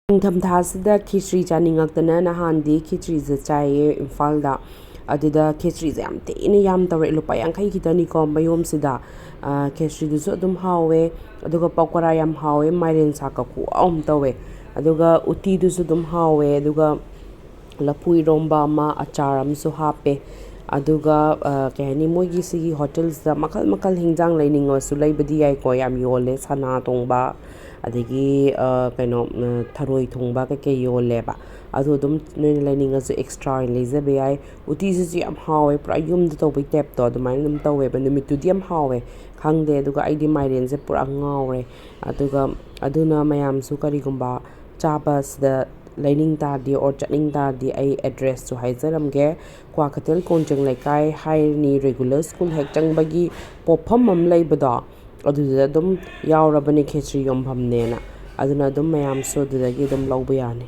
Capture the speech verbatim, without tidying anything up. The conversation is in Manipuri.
ꯅꯤꯡꯊꯝꯊꯥꯁꯤꯗ ꯈꯦꯆ꯭ꯔꯤ ꯆꯥꯅꯤꯡꯉꯛꯇꯅ ꯅꯍꯥꯟꯗꯤ ꯈꯦꯆ꯭ꯔꯤꯁꯦ ꯆꯥꯏꯌꯦ ꯏꯝꯐꯥꯜꯗ꯫ ꯑꯗꯨꯗ ꯈꯦꯆ꯭ꯔꯤꯁꯦ ꯌꯥꯝ ꯊꯤꯅ ꯌꯥꯝ ꯇꯧꯔꯛꯑꯦ, ꯂꯨꯄꯥ ꯌꯥꯡꯈꯩ ꯈꯤꯇꯅꯤꯀꯣ ꯃꯌꯣꯝꯁꯤꯗ꯫ ꯈꯦꯆ꯭ꯔꯤꯗꯨꯁꯨ ꯑꯗꯨꯝ ꯍꯥꯎꯋꯦ, ꯑꯗꯨꯒ ꯄꯀꯣꯔꯥ ꯌꯥꯝ ꯍꯥꯎꯋꯦ, ꯃꯥꯏꯔꯦꯟ ꯁꯥꯛꯀ ꯈꯨꯍꯥꯎ ꯑꯃ ꯇꯧꯋꯦ꯫ ꯑꯗꯨꯒ ꯎꯇꯤꯗꯨꯁꯨ ꯑꯗꯨꯝ ꯍꯥꯎꯋꯦ, ꯑꯗꯨꯒ ꯂꯐꯨ ꯏꯔꯣꯝꯕ ꯑꯃ, ꯑꯆꯥꯔ ꯑꯃꯁꯨ ꯍꯥꯞꯄꯦ꯫ ꯑꯗꯨꯒ ꯀꯩ ꯍꯥꯏꯅꯤ, ꯃꯣꯏꯒꯤ ꯁꯤꯒꯤ ꯍꯣꯇꯦꯜꯁꯤꯗ ꯃꯈꯜ ꯃꯈꯜ ꯍꯤꯟꯖꯥꯡ ꯂꯩꯅꯤꯡꯉꯁꯨ ꯂꯩꯕꯗꯤ ꯌꯥꯏꯀꯣ, ꯌꯥꯝ ꯌꯣꯜꯂꯦ꯫ ꯁꯅꯥ ꯊꯣꯡꯕ, ꯑꯗꯒꯤ ꯀꯩꯅꯣ, ꯊꯔꯣꯏ ꯊꯣꯡꯕ ꯀꯩꯀꯩ ꯌꯣꯜꯂꯦꯕ꯫ ꯑꯗꯨ ꯑꯗꯨꯝ ꯅꯣꯏꯅ ꯂꯩꯅꯤꯡꯉꯁꯨ ꯑꯦꯛꯁꯇ꯭ꯔꯥ ꯑꯣꯏꯅ ꯂꯩꯖꯕ ꯌꯥꯏ꯫ ꯎꯇꯤꯁꯤꯁꯨ ꯌꯥꯝ ꯍꯥꯎꯋꯦ, ꯄꯨꯔꯥ ꯌꯨꯝꯗ ꯇꯧꯕꯩ ꯇꯥꯏꯞꯇꯣ ꯑꯗꯨꯃꯥꯏꯅ ꯑꯗꯨꯝ ꯇꯧꯋꯦꯕ꯫ ꯅꯨꯃꯤꯠꯇꯨꯗꯤ ꯌꯥꯝ ꯍꯥꯎꯋꯦ, ꯈꯪꯗꯦ꯫ ꯑꯗꯨꯒ ꯑꯩꯗꯤ ꯃꯥꯏꯔꯦꯟꯁꯦ ꯄꯨꯔꯥ ꯉꯥꯎꯔꯦ꯫ ꯑꯗꯨꯒ ꯑꯗꯨꯅ ꯃꯌꯥꯝꯁꯨ ꯀꯔꯤꯒꯨꯝꯕ ꯆꯥꯕꯁꯤꯗ ꯂꯩꯅꯤꯡ ꯇꯥꯔꯗꯤ ꯑꯣꯔ ꯆꯠꯅꯤꯡ ꯇꯥꯔꯗꯤ ꯑꯩ ꯑꯦꯗ꯭ꯔꯦꯁꯁꯨ ꯍꯥꯏꯖꯔꯝꯒꯦ꯫ ꯀ꯭ꯋꯥꯀꯩꯊꯦꯜ ꯀꯣꯟꯖꯦꯡ ꯂꯩꯀꯥꯏ ꯍꯥꯏꯔꯅꯤ, ꯔꯤꯒꯨꯂꯔ ꯁ꯭ꯀꯨꯜ ꯍꯦꯛ ꯆꯪꯕꯒꯤ ꯄꯣꯠꯐꯝ ꯑꯃ ꯂꯩꯕꯗꯣ, ꯑꯗꯨꯗ ꯑꯗꯨꯝ ꯌꯥꯎꯔꯕꯅꯦ ꯈꯦꯆ꯭ꯔꯤ ꯌꯣꯟꯐꯝꯅꯦꯅ꯫ ꯑꯗꯨꯅ ꯑꯗꯨꯝ ꯃꯌꯥꯝꯁꯨ ꯑꯗꯨꯗꯒꯤ ꯑꯗꯨꯝ ꯂꯧꯕ ꯌꯥꯅꯤ꯫